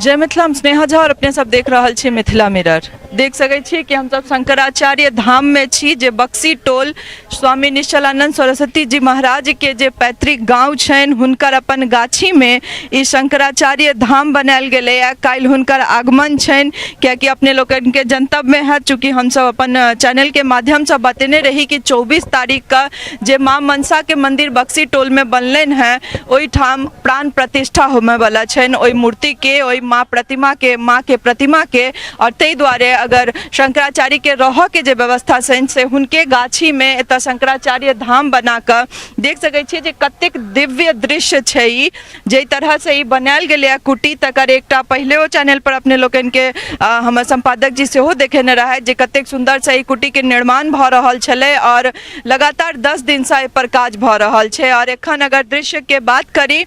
जय मिथिला, हम स्नेहा झा और अपने सब देख रहल छी मिथिला मिरर। देख सकै छी कि हमसब शंकराचार्य धाम में छी, जे बक्सी टोल स्वामी निश्चलानंद सरस्वती जी महाराज के जे पैतृक गांव छनि, हुनकर अपन गाछी में ई शंकराचार्य धाम बनायल गेलैए। काल्हि हुनकर आगमन छनि, कियाकि अपने लोकनि के जनतब में है, चूँकि हमसब अपन चैनल के माध्यमसँ बतेने रही कि 24 तारीख के जे माँ मनसा के मंदिर बक्सी टोल में बनलनि हैं, ओहिठाम प्राण प्रतिष्ठा होमयवला छनि ओहि मूर्तिके, ओहि माँ प्रतिमाके, माँके प्रतिमाके। आओर ताहि दुआरे अगर शंकराचार्यके रहऽके जे व्यवस्था छनि, से हुनके गाछीमे एतऽ शंकराचार्य धाम बना कऽ देख सकै छियै जे कतेक दिव्य दृश्य छै ई। जाहि तरहसँ ई बनायल गेलैए कुटी, तकर एकटा पहिलेओ चैनलपर अपने लोकनिके हमर सम्पादक जी सेहो देखेने रहथि जे कतेक सुन्दरसँ ई कुटीके निर्माण भऽ रहल छलै आओर लगातार 10 दिनसँ एहिपर काज भऽ रहल छै। आओर एखन अगर दृश्यके बात करी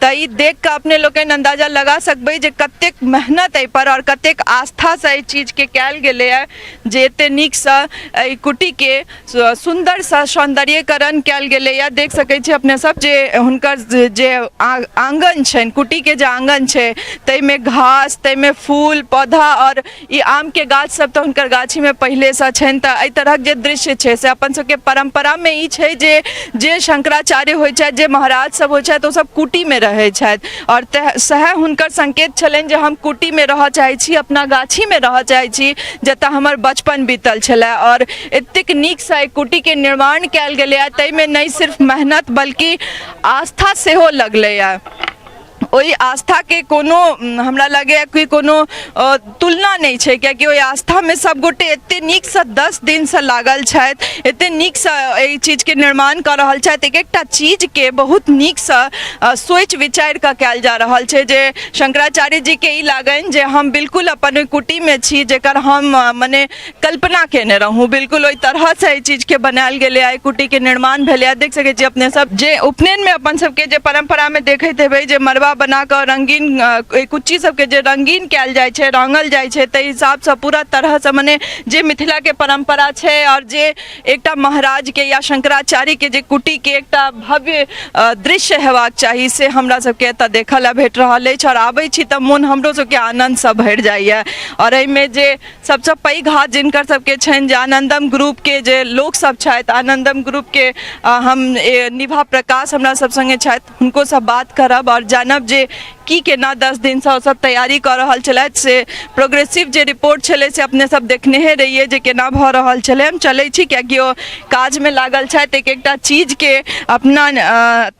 तऽ ई देख कऽ अपने लोकनि अन्दाजा लगा सकबै जे कतेक मेहनत एहिपर आओर कतेक आस्थासँ एहि चीजके कयल गेलैए जे एते नीकसँ एहि कुटीके सुन्दरसँ सौन्दर्यीकरण कयल गेलैए। देख सकै छी अपने सब जे हुनकर जे आङ्गन छनि, कुटीके जे आङ्गन छै, ताहिमे घास, ताहिमे फूल पौधा आओर ई आमके गाछ सब तऽ हुनकर गाछीमे पहिलेसँ छनि। तऽ एहि तरहक जे दृश्य छै, से अपन सबके परम्परामे ई छै जे जे शंकराचार्य होइ छथि, जे महाराज सब होइ छथि, ओ सब कुटीमे रहै छथि आओर सएह हुनकर संकेत छलनि जे हम कुटीमे रहऽ चाहै छी, अपना गाछीमे रहऽ चाहै छी, जतऽ हमर बचपन बीतल छलै। आओर एतेक नीकसँ एहि कुटीके निर्माण कयल गेलैए, ताहिमे नहि सिर्फ मेहनत बल्कि आस्था सेहो लगलैए। ओहि आस्थाके कोनो, हमरा लगैए कि कोनो तुलना नहि छै, कियाकि ओहि आस्थामे सभगोटे एतेक नीकसँ 10 दिनसँ लागल छथि, एतेक नीकसँ एहि चीजके निर्माण कऽ रहल छथि। एक एकटा चीजके बहुत नीकसँ सोचि विचारि कऽ कयल जा रहल छै जे शंकराचार्य जीके ई लागनि जे हम बिल्कुल अपन ओहि कुटीमे छी जकर हम मने कल्पना केने रहूँ। बिल्कुल ओहि तरहसँ एहि चीजके बनायल गेलै, एहि कुटीके निर्माण भेलै। देख सकै छी अपने सब जे उपनयनमे अपन सबके जे परम्परामे देखैत हेबै जे मड़बा बना कऽ रङ्गीन एहि कुच्ची सबके जे रङ्गीन कयल जाइ छै, रङ्गल जाइ छै, ताहि हिसाबसँ पूरा तरहसँ मने जे मिथिलाके परम्परा छै आओर जे एकटा महाराजके या शंकराचार्यके जे कुटीके एकटा भव्य दृश्य हेबाक चाही, से हमरा सबके एतऽ देखऽ लए भेट रहल अछि। आओर आबै छी तऽ मोन हमरो सबके आनन्दसँ भरि जाइए। आओर एहिमे जे सबसँ पैघ हाथ जिनकर सबके छनि, जे आनन्दम ग्रुपके जे लोकसब छथि, आनन्दम ग्रुपके हम निभा प्रकाश हमरा सब सङ्गे छथि, हुनको से बात करब आओर जानब जे की केना 10 दिनसँ ओ सब तैयारी कऽ रहल छलथि। से प्रोग्रेसिव जे रिपोर्ट छलै, से अपने सब देखनेहे रहियै जे केना भऽ रहल छलै। हम चलै छी, कियाकि ओ काजमे लागल छथि। एक एकटा चीजके अपना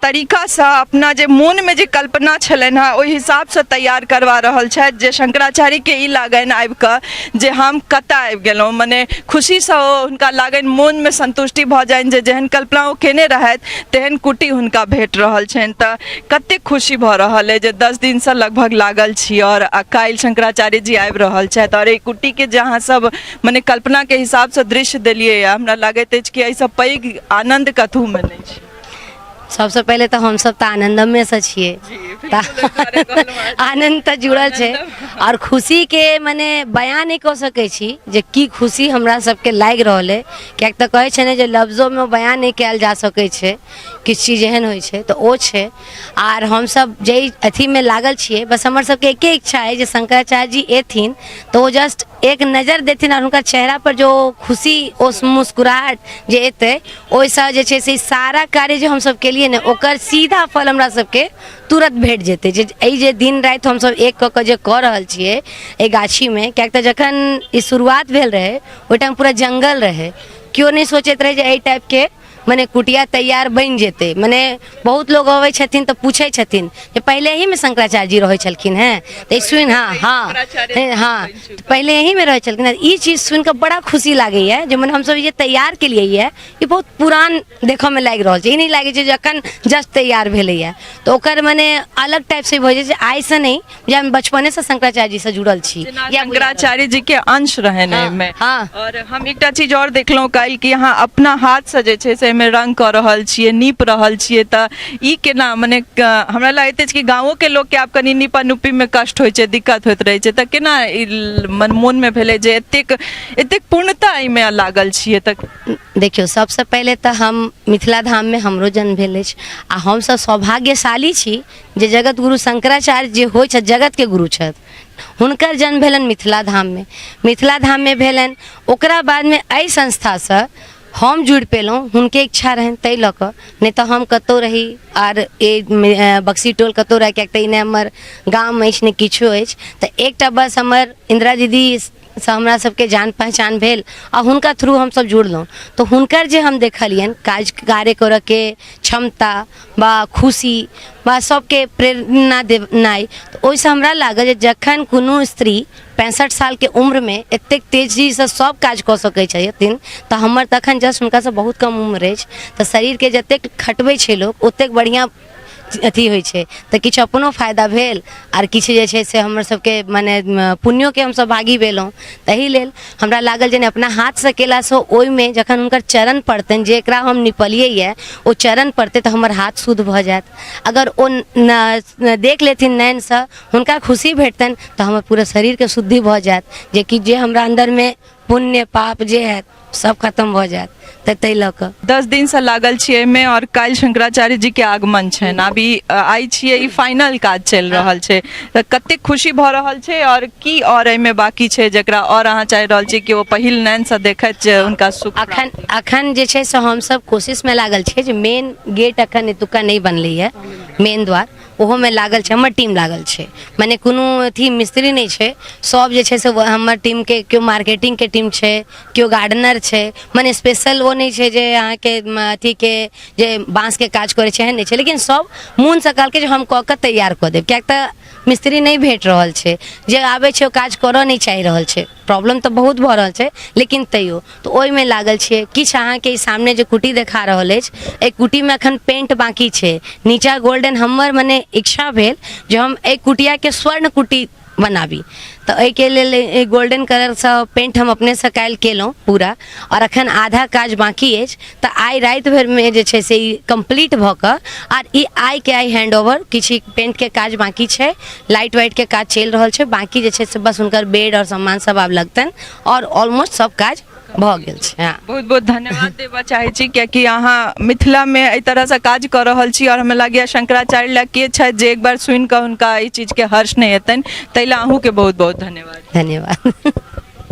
तरीकासँ, अपना जे मोनमे जे कल्पना छलनि हेँ, ओहि हिसाबसँ तैयार करवा रहल छथि जे शंकराचार्यके ई लागनि आबि कऽ जे हम कतऽ आबि गेलहुँ। मने खुशीसँ ओ हुनका लागनि, मोनमे सन्तुष्टि भऽ जानि जे जेहन कल्पना ओ केने रहथि, तेहन कुटी हुनका भेट रहल छनि। तऽ कतेक खुशी भऽ रहल अइ जे 10 दिनसँ लगभग लागल छी आओर काल्हि शंकराचार्य जी आबि रहल छथि आओर एहि कुटीके जे अहाँ सब मने कल्पनाके हिसाबसँ दृश्य देलियै, हमरा लागैत अछि कि एहिसँ पैघ आनन्द कथूमे नहि छै। सबसँ पहिले तऽ हमसब तऽ आनन्दमेसँ छियै, तऽ आनन्द तऽ जुड़ल छै आओर खुशीके मने बयान नहि कऽ सकै छी जे की खुशी हमरा सबके लागि रहल अइ, किएक तऽ कहै छै ने जे लफ्जोमे बयान नहि कयल जा सकै छै, किछु चीज एहन होइ छै, तऽ ओ छै। आर हमसब जाहि अथीमे लागल छियै, बस हमर सबके एके इच्छा अइ जे शंकराचार्य जी एथिन तऽ ओ जस्ट एक नजर देथिन आओर हुनकर चेहरा पर जो खुशी, ओ मुस्कुराहट जे एतै, ओहिसँ जे छै से सारा कार्य जे हमसब केलियै ने, ओकर सीधा फल हमरा सबके तुरत भेट जेतै, जे एहि जे दिन राति हमसब एक कऽ कऽ जे कऽ रहल छियै एहि गाछीमे। किएक तऽ जखन ई शुरुआत भेल रहै, ओहि टाइम पूरा जङ्गल रहै, केओ नहि सोचैत रहै जे एहि टाइपके मने कुटिया तैयार बनि जेतै। मने बहुत लोग अबै छथिन तऽ पूछै छथिन जे पहिले एहिमे शंकराचार्य जी रहै छलखिन हेँ? तऽ ई सुनि, हँ, पहिले एहिमे रहै छलखिन हेँ। ई चीज सुनि कऽ बड़ा खुशी लागैए जे मने हमसब जे तैयार केलियै ये, ई बहुत पुरान देखऽमे लागि रहल छै। ई नहि लागै छै जे अखन जस्ट तैयार भेलैए। तऽ ओकर मने अलग टाइपसँ भऽ जाइ छै। आइसँ नहि, जे हम बचपनेसँ शंकराचार्य जीसँ जुड़ल छी। जेना शंकराचार्य जी के अंश रहनि एहिमे। और हम एकटा चीज और देखलहुँ काल्हि कि अहाँ अपना हाथसँ जे छै से एहिमे रंग कऽ रहल छियै, नीप रहल छियै, तऽ ई केना मने हमरा लगैत अछि कि गाँवोके लोकके आब कनि नीपा नुपीमे कष्ट होइ छै, दिक्कत होइत रहै छै, तऽ केना ई मन मोनमे भेलै जे एतेक एतेक पूर्णता एहिमे लागल छियै तऽ? देखियौ, सबसँ पहिले तऽ हम मिथिला धाममे हमरो जन्म भेल अछि आ हमसब सौभाग्यशाली छी जे जगत गुरु शंकराचार्य जे होइ छथि, जगतके गुरु छथि, हुनकर जन्म भेलनि मिथिला धाममे। मिथिला धाममे भेलनि, ओकरा बादमे एहि संस्थासँ हम जुड़ि पेलहुँ, हुनके इच्छा रहनि ताहि लऽ कऽ, नहि तऽ हम कतहु रही आर बक्सी टोल कतहु रहै, किएक तऽ ई नहि हमर गाम अछि नहि किछो अछि। तऽ एकटा बस हमर इन्दिरा दीदीसँ हमरा सबके जान पहचान भेल आ हुनका थ्रू हमसब जुड़लहुँ। तऽ हुनकर जे हम देखलियनि काज कार्य करऽके क्षमता बा खुशी बा सबके प्रेरणा देनाइ, तऽ ओहिसँ हमरा लागल जे जखन कोनो स्त्री 65 सालके उम्रमे एतेक तेजीसँ सब काज कऽ सकै छथिन, तऽ हमर तखन जस्ट हुनकासँ बहुत कम उम्र अछि, तऽ शरीरके जतेक खटबै छै लोक ओतेक बढ़िआँ अथी होइ छै। तऽ किछु अपनो फायदा भेल आर किछु जे छै से हमर सबके मने पुण्योके हमसब भागी भेलहुँ। ताहि लेल हमरा लागल जे नहि, अपना हाथसँ केलासँ ओहिमे जखन हुनकर चरण पड़तनि, जे एकरा हम निपलियै यऽ ओ चरण पड़तै तऽ हमर हाथ शुद्ध भऽ जायत। अगर ओ देख लेथिन नैनसँ, हुनका खुशी भेटतनि, तऽ हमर पूरा शरीरके शुद्धि भऽ जायत, जेकि जे हमरा अन्दरमे पुण्य पाप जे हैत सब खतम भऽ जायत। तऽ ताहि लऽ कऽ 10 दिनसँ लागल छियै एहिमे आओर काल्हि शंकराचार्य जी के आगमन छनि। आब ई आइ छियै, ई फाइनल काज चलि रहल छै, तऽ कतेक खुशी भऽ रहल छै आओर की आओर एहिमे बाकी छै जकरा आओर अहाँ चाहि रहल छी कि ओ पहिल नैनसँ देखैत जे हुनका सुख? अखन अखन जे छै से हमसब कोशिशमे लागल छियै जे मेन गेट अखन एतुका नहि बनलैए, मेन द्वार, ओहोमे लागल छै, हमर टीम लागल छै। मने कोनो अथी मिस्त्री नहि छै, सब जे छै से हमर टीमके केओ मार्केटिंगके टीम छै, केओ गार्डनर छै। मने स्पेशल ओ नहि छै जे अहाँके अथीके जे बाँसके काज करै छै, एहन नहि छै, लेकिन सब मोनसँ कहलकै जे हम कऽ कऽ तैयार कऽ देब, किएक तऽ मिस्त्री नहि भेट रहल छै, जे आबै छै ओ काज करऽ नहि चाहि रहल छै। प्रॉब्लम तऽ बहुत भऽ रहल छै, लेकिन तैयो तऽ ओहिमे लागल छियै। किछु अहाँके ई सामने जे कुटी देखा रहल अछि, एहि कुटीमे एखन पेंट बाँकी छै, नीचा गोल्डन। हमर मने इच्छा भेल जे हम एहि कुटियाके स्वर्ण कुटी बनाबी, तऽ एहिके लेल गोल्डन कलरसँ पेंट हम अपनेसँ काल्हि केलहुँ पूरा आओर एखन आधा काज बाँकी अछि। तऽ आइ राति भरिमे जे छै से ई कम्प्लीट भऽ कऽ आर ई आइके आइ हैंड ओवर। किछु पेंटके काज बाँकी छै, लाइट वाइटके काज चलि रहल छै, बाँकी जे छै से बस हुनकर बेड आओर सामान सब आब लगतनि आओर ऑलमोस्ट सब काज भऽ गेल छै। हँ, बहुत बहुत धन्यवाद देबऽ चाहै छी, कियाकि अहाँ मिथिलामे एहि तरहसँ काज कऽ रहल छी आओर हमरा लागैए शंकराचार्य लए के छथि जे एक बार सुनि कऽ हुनका एहि चीजके हर्ष नहि हेतनि। ताहि लए अहूँके बहुत बहुत धन्यवाद। धन्यवाद।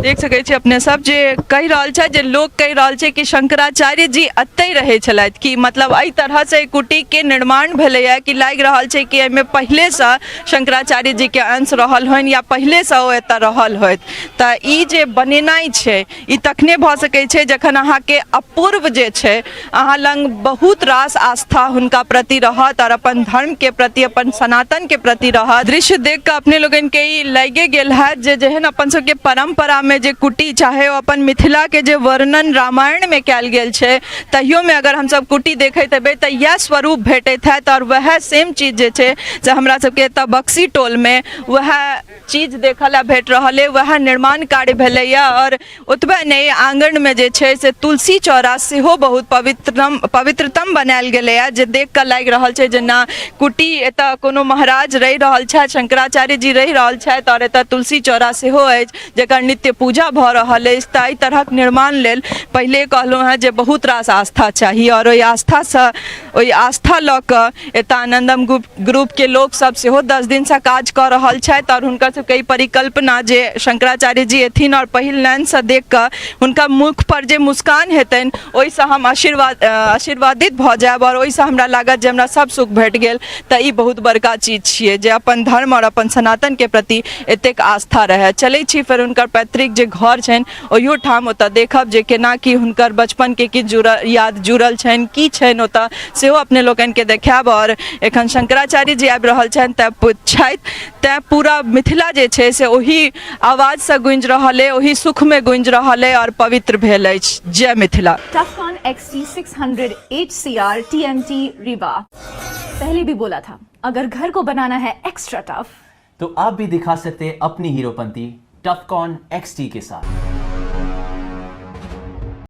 देख सकै छी अपने सब जे कहि रहल छै जे लोक कहि रहल छै कि शंकराचार्य जी एतहि रहै छलथि, कि मतलब एहि तरहसँ एहि कुटीके निर्माण भेलैए कि लागि रहल छै कि एहिमे पहिलेसँ शंकराचार्य जीके अंश रहल होइन या पहिलेसँ ओ एतऽ रहल होथि। तऽ ई जे बनेनाइ छै ई तखने भऽ सकै छै जखन अहाँके अपूर्व जे छै अहाँ लग बहुत रास आस्था हुनका प्रति रहत आओर अपन धर्मके प्रति, अपन सनातनके प्रति रहत। दृश्य देख कऽ अपने लोकनिके ई लागिए गेल हैत जे जेहन अपन सबके परम्परामे जे कुटी, चाहे ओ अपन मिथिलाके जे वर्णन रामायणमे कयल गेल छै, तहियोमे अगर हमसब कुटी देखैत हेबै तऽ इएह स्वरूप भेटैत हैत आओर वएह सेम चीज जे छै से हमरा सबके एतऽ बक्सी टोलमे वएह चीज देखऽ लए भेट रहल अइ, वएह निर्माण कार्य भेलैए। आओर ओतबे नहि, आङ्गनमे जे छै से तुलसी चौरा सेहो बहुत पवित्रतम पवित्रतम बनायल गेलैए, जे देख कऽ लागि रहल छै जेना कुटी एतऽ कोनो महाराज रहि रहल छथि, शंकराचार्य जी रहि रहल छथि आओर एतऽ तुलसी चौरा सेहो अछि जकर नित्य पूजा भऽ रहल अछि। तऽ एहि तरहक निर्माण लेल पहिले कहलहुँ हेँ जे बहुत रास आस्था चाही आओर ओहि आस्थासँ, ओहि आस्था लऽ कऽ एतऽ आनन्दम ग्रुपके लोकसभ सेहो 10 दिनसँ काज कऽ रहल छथि आओर हुनकर सबके ई परिकल्पना जे शंकराचार्य जी एथिन आओर पहिल नैनसँ देख कऽ हुनका मुख पर जे मुस्कान हेतनि ओहिसँ हम आशीर्वादित भऽ जायब आओर ओहिसँ हमरा लागत जे हमरा सब सुख भेट गेल। तऽ ई बहुत बड़का चीज छियै जे अपन धर्म आओर अपन सनातनके प्रति एतेक आस्था रहए। चलै छी फेर हुनकर पैतृक जे घर छनि ओहियो ठाम, ओतऽ देखब जे केना की हुनकर बचपनके किछु जुड़ल याद जुड़ल छनि, की छनि ओतऽ, सेहो अपने लोकनिके देखायब। आओर एखन शंकराचार्य जी आबि रहल छनि तैँ छथि, तैँ पूरा मिथिला जे छै से ओहि आवाजसँ गूँजि रहल अइ, ओहि सुखमे गूँजि रहल अइ आओर पवित्र भेल अछि। जय Mithila. Tufcon XT600 HCR TMT Rebar। पहले भी बोला था, अगर घर को बनाना है एक्स्ट्रा टफ तो आप भी दिखा सकते हैं अपनी हीरोपंती टफकॉन XT के साथ।